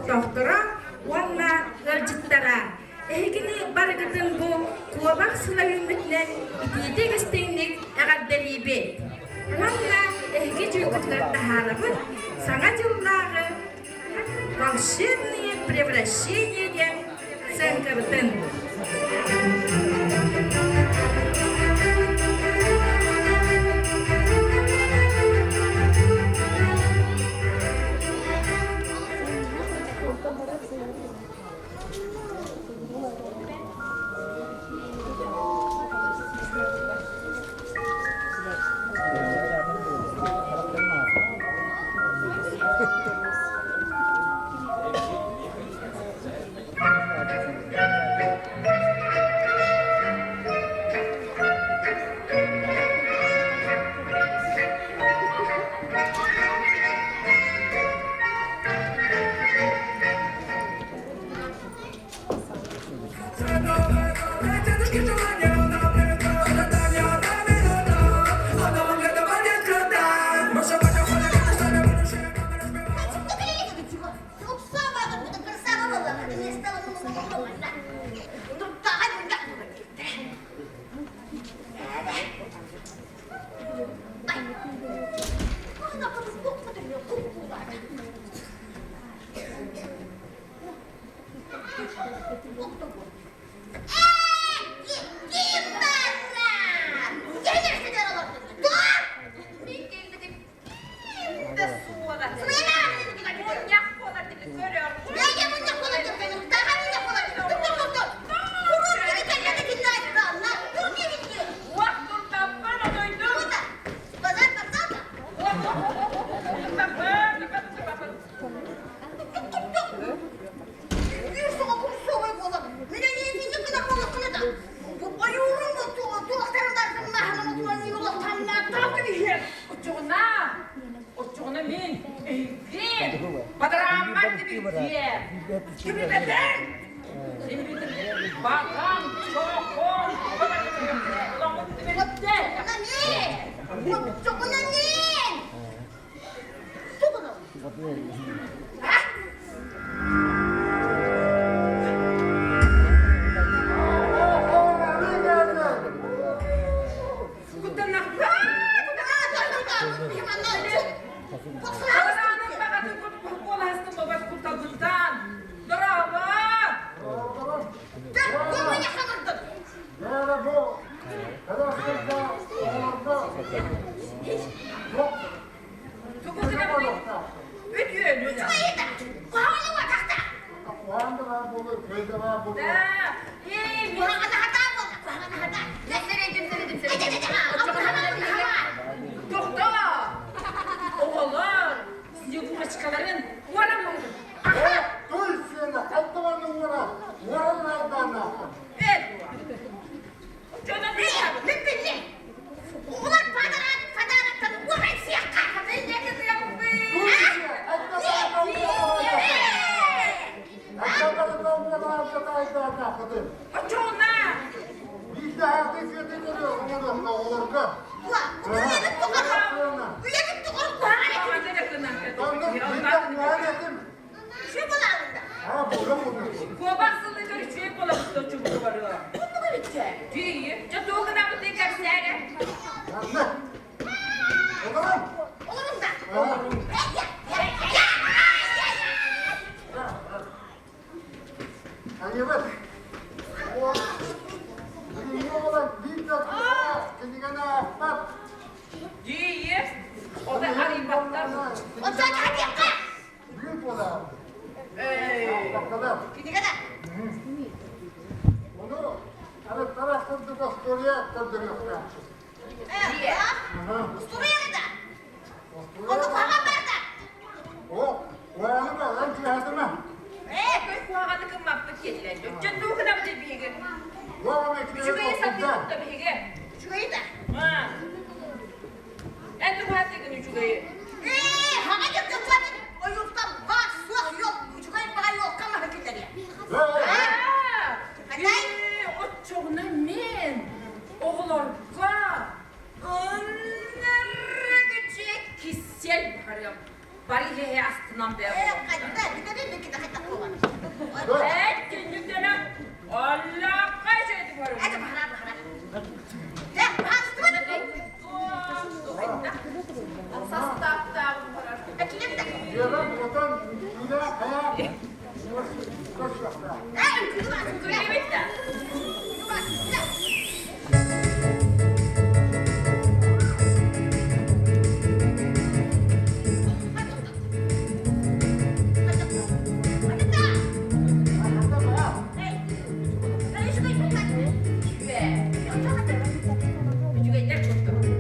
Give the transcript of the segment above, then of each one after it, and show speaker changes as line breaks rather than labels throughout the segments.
олохтоохторо уонна ыалдьыттара! Эһигини барыгытын бу куобах сыла үүммүтүнэн итиитик-истиҥник эҕэрдэлиибит! Уонна эһиги дьылгытыгар таһаарабыт Саҥа дьыллааҕы «Волшебные превращения» диэн сценкабытын.
Оччоҕуна, оччоҕуна мин эһигин бадарааммар тибилтиэ. Тибилбэтин! Баҕам чохон тибилтэ.
Оччоҕуна мин!
Оҕолор Снегурочкаларын уоран Куобах сылыгар үчүгэй буолабыт чугдубарыа. Дии, дьэ туох гынабытый кэпсээрэ? Дии, ота арыйбаттар. Ээ, куһаҕаны гыммаппыт диэтилэр. Дьон тугу гынабытый биһиги? Үчүгэйи сатыыбыт да биһиги. Эн тугу сатыыгын үчүгэйи? Ээ, оччоҕуна мин оҕолорго ынырыгыччы кисиэл барыам. Бары иһэ астынан бэйэ. Үчүгэйдэр курдук.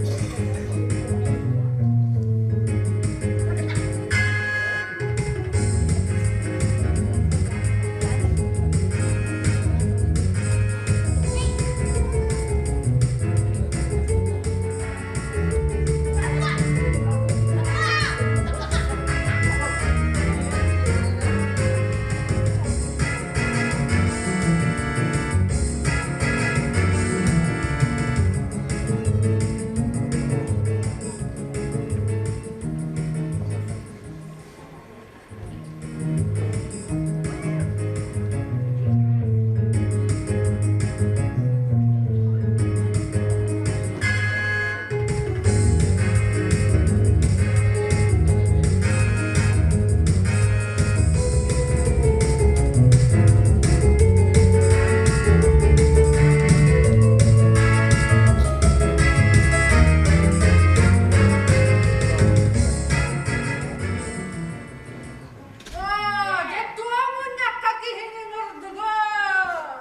Дьэ, туом мунньахха киһини нурдугут.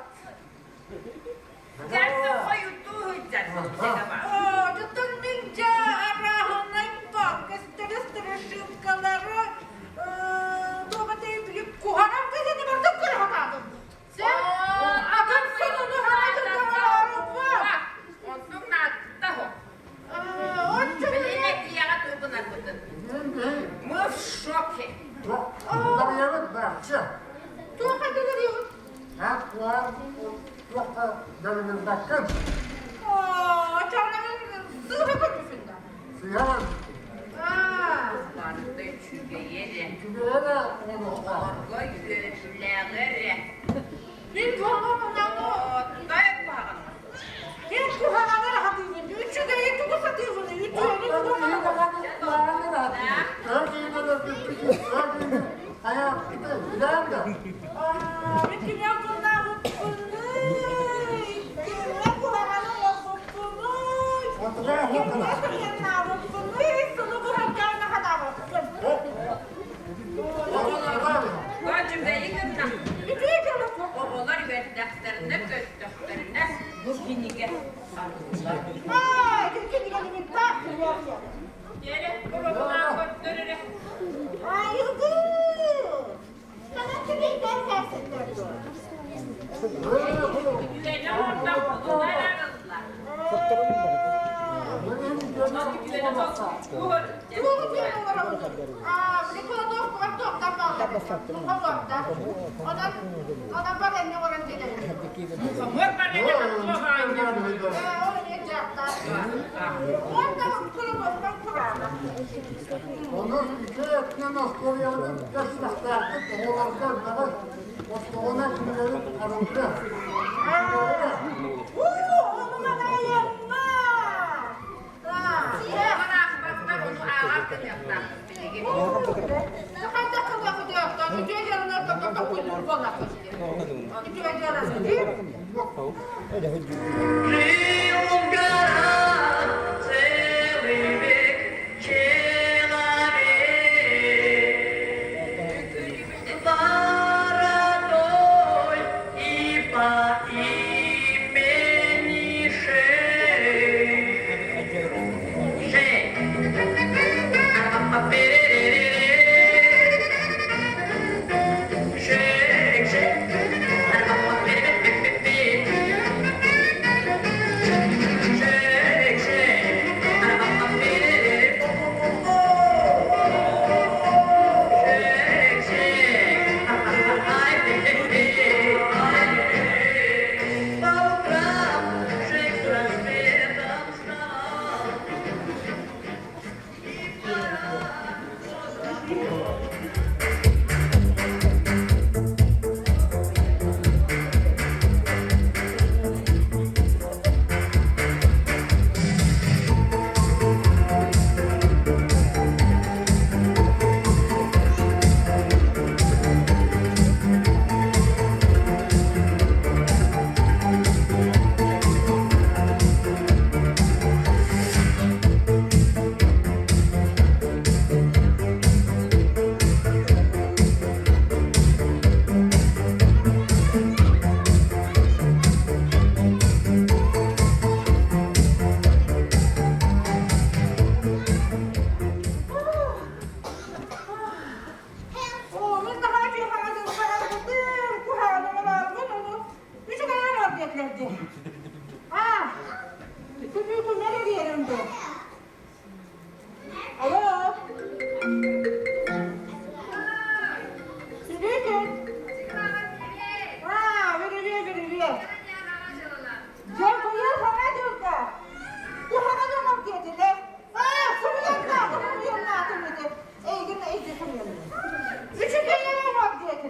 Дьарсы хойутуу сылдьар сылдьыгама.
Оттон мин дьэ арааһынай паккастары, страшилкалары туохатай били куһаҕан киһини барытын көрө сатаатым. Сен атын сонуну хаһаайкаларыппыт.
Онтуҥ наадта оһох. Билинэ тиэҕэ тугунарбытын. Мы в шоке.
Туох айдыларыйабыт? Чарнагын сыыһа көрбүпүн да.
Барыта үчүгэйэ эрэ. Оҕолорго үөрүүлээҕи эрэ.
Мин куһаҕан
Оттой куһаҕан.
Мин куһаҕаны сатыыбын. Үчүгэйи тугу сатыыбын? Үтүөнү тугу Мин кимиэн куннаабыппыный? Кимҥэ куһаҕаны оҥорбуппунуй? Кимҥэ сыһыаннаабыппыный? Сылы быһа хатаабыппын.
Үчүгэйи гынна.
Үчүгэй дьоно суох.
Оҕолор үөрдэхтэринэ, көттөхтөрүнэ бу кинигэ арыллар.
Ай, кинигэни мин таах суруйуом.
Диэри уруһунаан көрдөрөрө.
Айыгы! Sana кимиттэн сэрситтэр дуо?
Үтүөнү оҥордохпутуна эрэ арыллар. Үтүөнү толкуйдуур. Мухомор барыга туох аанньа. Аахпаттар ону ааҕар гыныахтаах билигин.
Целый век человек Бородой и по имени Шей. Шей. Шей, шей. Шей,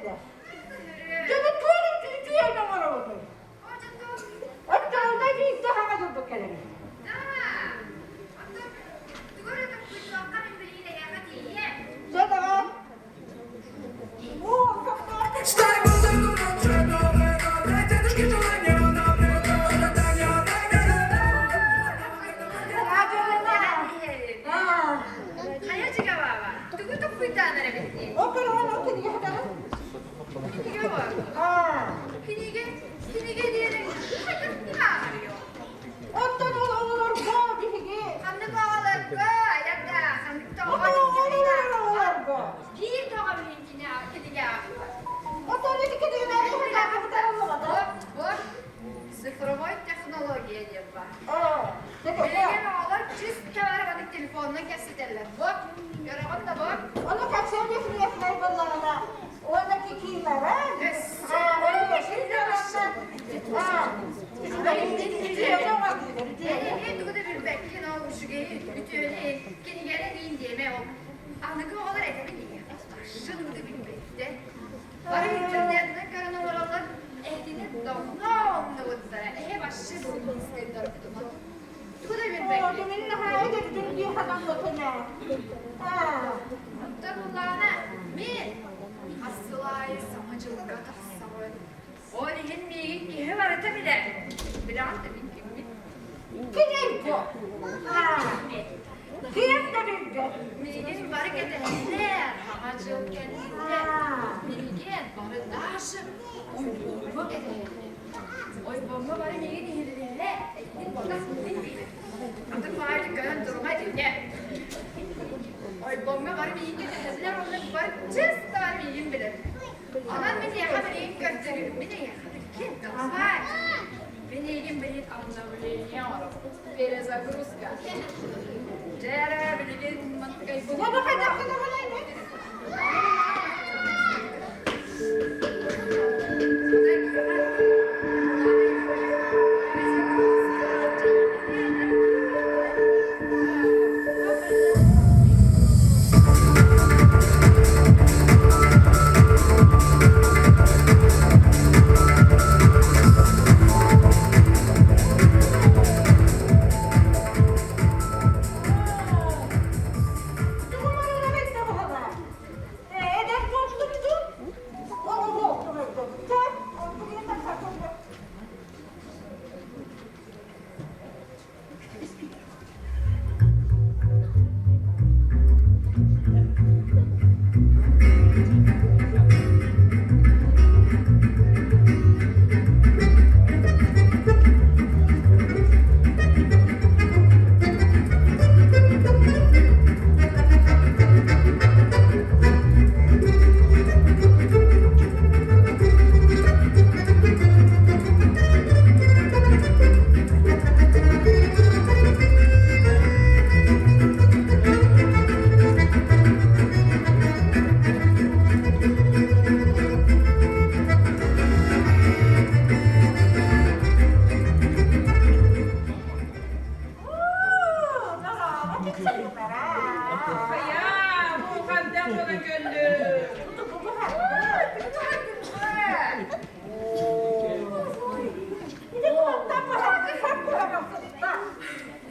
этэ. Дьону туох үчүгэй оҥоробутуй? Оччоҕуна биирдэ хаҥа дьылбыт кэлэр. Дьэ даҕан
Читай музыку лучше нового, дедушки желание
Хайа дьигэбаба, тугу туппуйдаан эрэбитий? Кинигэ бар. Кинигэ, кинигэ диэри хайдах
Оттон ол оҕолорго биһиги
Ханнык оҕолорго, айарда, ханнык тоҕо
оҕолорго
Биир тоҕо билин кинигэ аахпат.
Оттон ити кинигэлэри
Бу цифровой технология диэн баар. Билигин оҕолор чисто барыбаны телефонунан кэпсэтэллэр. Бу көрөҕүн да бу?
Ону кэпсээн смешнай буоллаҕына уонна кикиилара
Эһиги тугу да билбэккин, ол үчүгэйи, үтүөнү, кинигэни диин диэмэ ол. Аныгы оҕолор этэбин башын да билбэттэр. Бары интернетинэн көрөн олороллор, эһитини давно умнубуттара, эһи башшы силистэн Тугу да билбэккин. Оттон улаана мин хас сыл аайы Саҥа дьылга тахсабын. Ол иһин миигин киһи барыта билэр. Билэҕин да мин киммин?
Кимий бу? Ким да билбэт.
Миигин бары кэтэһэллэр, Саҥа дьыл кэллэ. Миигин бары даже ойбоҥҥо кэтэһэллэр. Ойбоҥҥо бары миигин иһиллэллэр, эйигин батас мин диибин. Атын баайдык көрөн турума итиннэ. Ойбоҥҥо бары миигин кэтэһэллэр уонна бары чисто бары миигин билэр. Онон мин эйиэхэ билигин көрдөрүүм, мин эйиэхэ билигин давай. Мин эйигин билигин обновление оҥоробун. Перезагрузка. Дьэ эрэ билигин мантыкайбын.
Эдэр буолтум дуу? Оҕо буолтум өйдөбүттэр.
Хайа, бу хандан буолан кэллэ?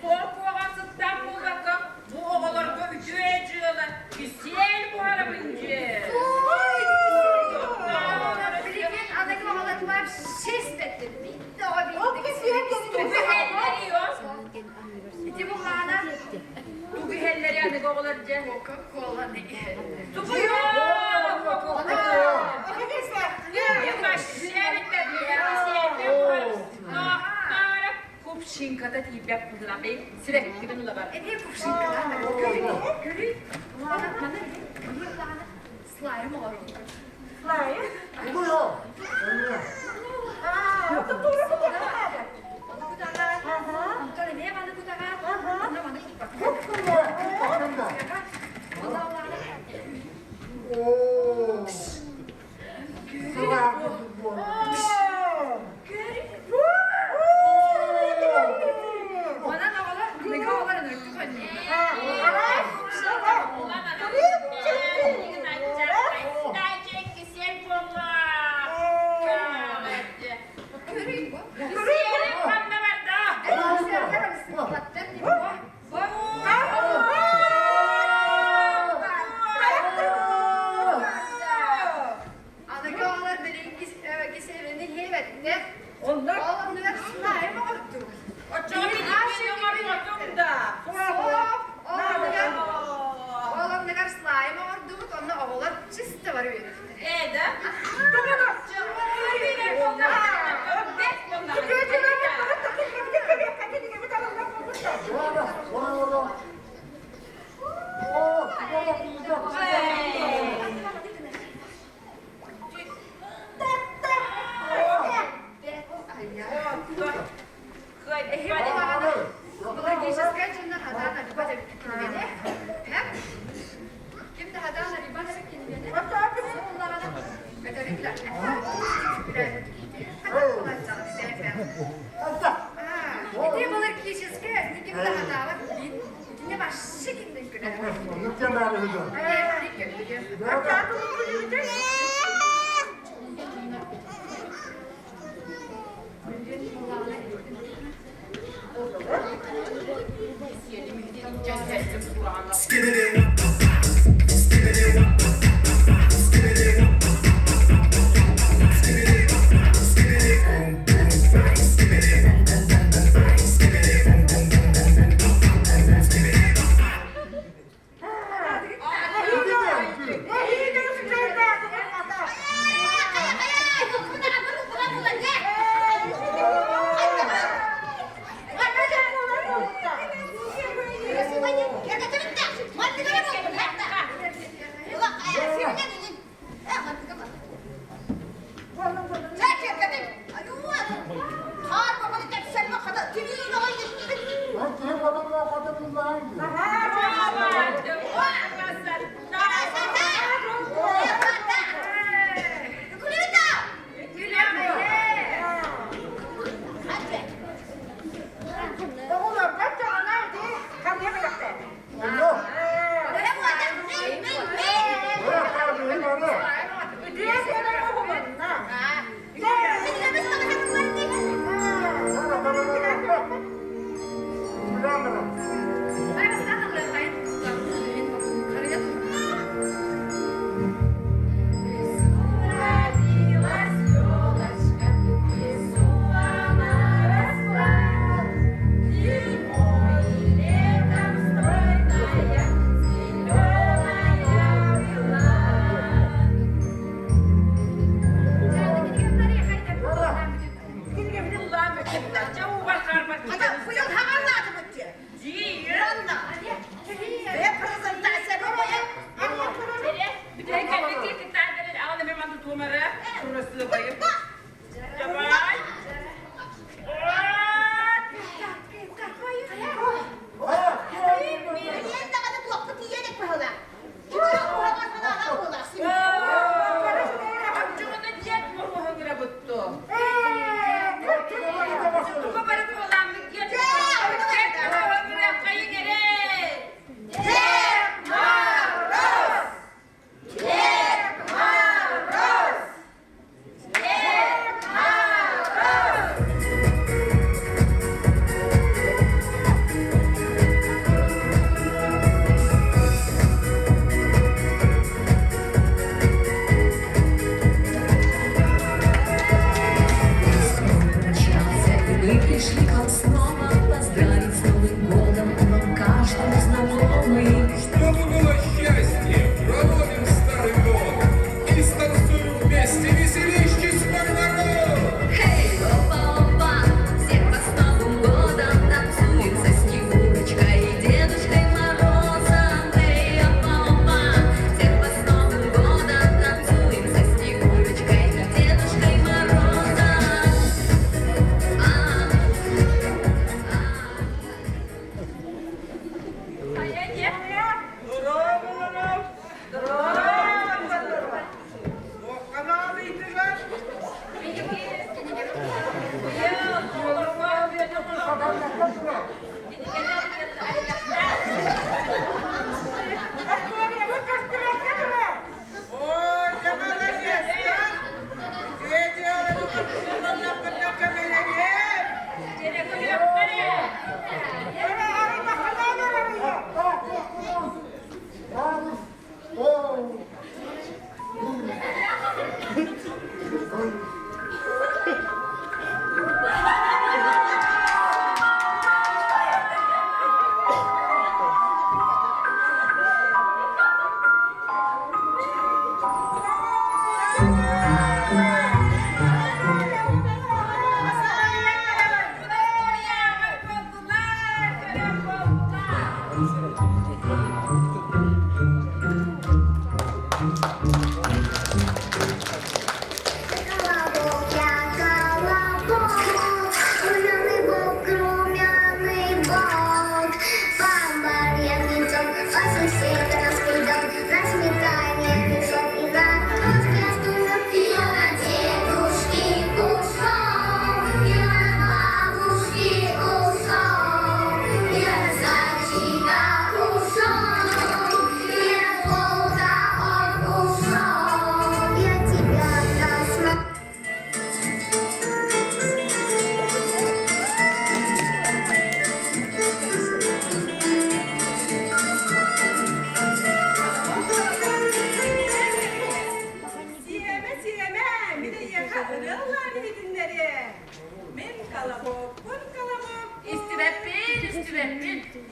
Туох-туоҕа сыттаах буолбакка, бу оҕолорго үтүө дьыала кисиэл буһарабын дьэ.
Билигин аныгы оҕолор вообще испэттэр. Биирдэ оҕо
Тугу иһэллэрий ол?
Ити бу хаана
Тугу иһэллэрий аныгы оҕолор дьэ?
Кока-коланы иһэллэр.
Тугуйоо! Кока-кола! Вообще Кувшинката тиийбэт быһыылаах сирэктибин ылабар.
Эмиэ кувшинкалаах көрүй, көрүй. Лаана, маны көрүй, Лаана. Слайм оҥоруу.
Слайм?
Ону кутаҕа, онтон эмиэ маны кутаҕа, онно маны куппакка. Ону Лаана. Онон оҕолор, аныгы оҕолор ынырыктык оонньууллар.
Ээ да?
Логическая дьоннор хадаан арыйбат эбит кинигэни. Ким да хадаан арыйбат эбит кинигэни. Суоллаҕына өтөрүк Ити былыр классическая ким да хатаабат диин. Итини вообще кимден күлэр.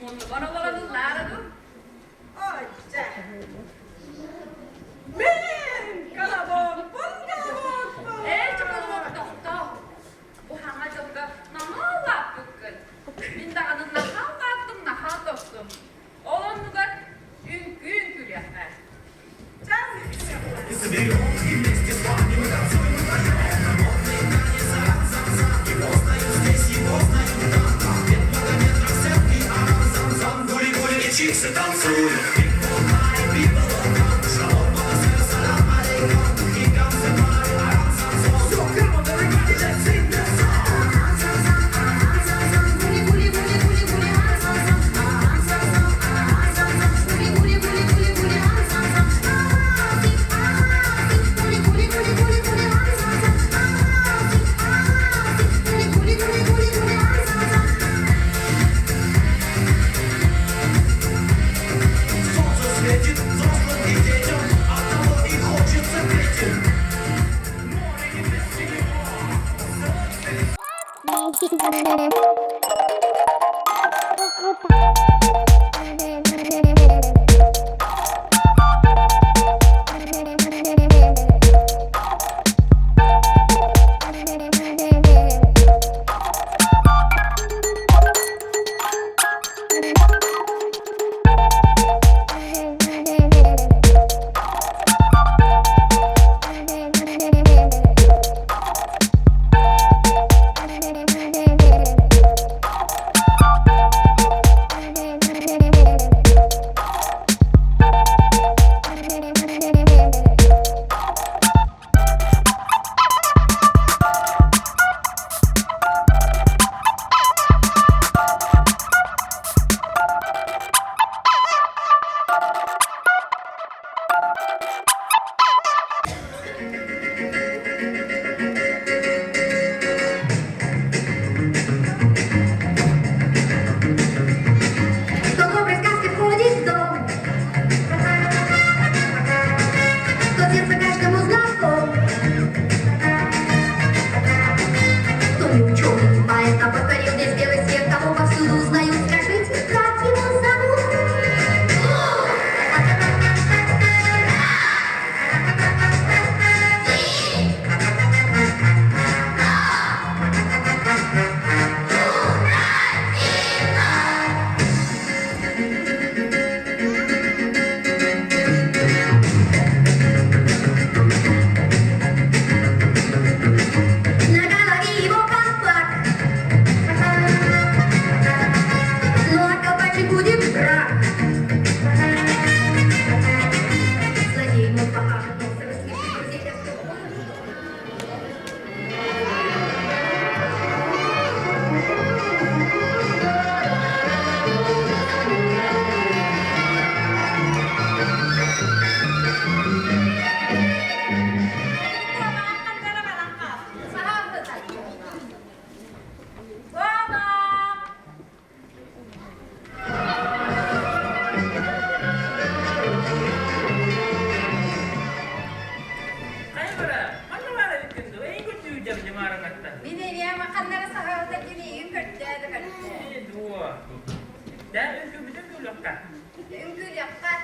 Муннубар олорон ыллаара дуу?
Ой, дьэ. Мин колобокпун, колобокпун.
Ээ, чэ, колобок тохтоо. Бу хаҥа дьылга наһаа улааппыккын. Мин даҕаны наһаа улааттым, наһаа тостум. Ол оннугар үҥкүү үҥкүүлүөххэ.
Чиксы танцуют. So come on, everybody, let's sing the song. Солнце светит взрослым и детям, оттого и хочется петь им. Море небес синего,
Кто доброй сказке входит в дом, Кто сердце каждому знаком, Кто не ученый, не поэт, а покорил весь белый свет, Кого повсюду узнают, скажите, как его зовут? На голове его колпак, Ну а колпачек будет брак. Злодей мог покажет нос, рассмешит друзей до слез.
Мама!
Хайа бара, манна бара бүккүн дуу, эйин көрдүү дьамаараңаттан.
Мин эмиэ маханнара саҕалата киниигин көрдөөдө көрдө.
Ээ, дуо. Да, үҥкүүбүтүн күлүөххэ.
Үҥкүүлүөххэ.